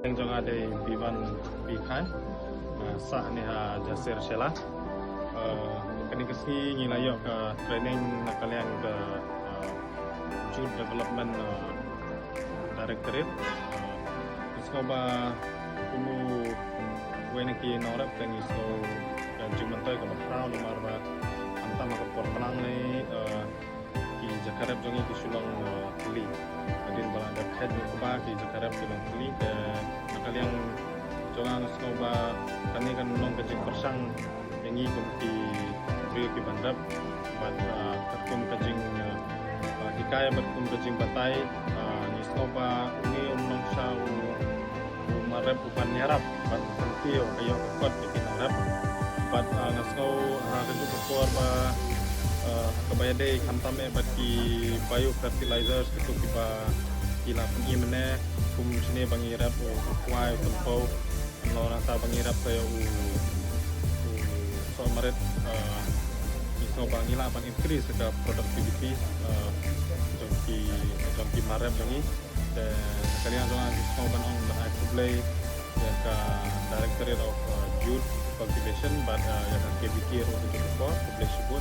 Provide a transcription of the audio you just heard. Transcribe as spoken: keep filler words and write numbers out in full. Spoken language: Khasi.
Kyrteng jong nga dei Biwan Bikhai. Nga sah ne ha Jaser Shella. Eh, kane ka sngi ngi la ïoh ka training na ka liang ka, eh, Jute Development, eh, Directorate. Eh, ngi sngew ba kumno wei na ki nongrep te ngi sngew ka jingmyntoi kaba khraw namar ba khamtam ha ka por tlang ne, eh, ki jaka rep jong ngi ki shu long, eh, thylli. Hadien ba la dep khet jong ka ba ki jaka rep ki long thylli, te na ka liang jong nga nga sngew ba kane kan long ka jingpyrshang ïa ngi kum ki briew ki ban rep. Bad, eh, katkum ka jing, eh, eh, hikai bad kum ka jingbatai, eh, ngi sngew ba une un long sha u u marep u ban ïarap ban pynthikna ka ïoh ka kot ïa ki nongrep. Bad, ah, nga sngew ha kajuh ka por ba, ah, kaba ïadei khamtam eh bad ki biofertilizers kitu kiba ki la pyni mynne kum shane ba ngi rep u kwai u tympew. Nangta ba ngi rep ka ïa u, u sohmarit, ah, ngi sngew ba ngi lah ban increase ka productivity, ah, jong ki, jong ki marep jong ngi. Te ka liang jong nga nga sngew ban ong ban ai khublei ïa ka Directorate of, uh, Jute Cultivation bad, uh, ïa ka K B T ruh ka jong ka por, khublei shibun.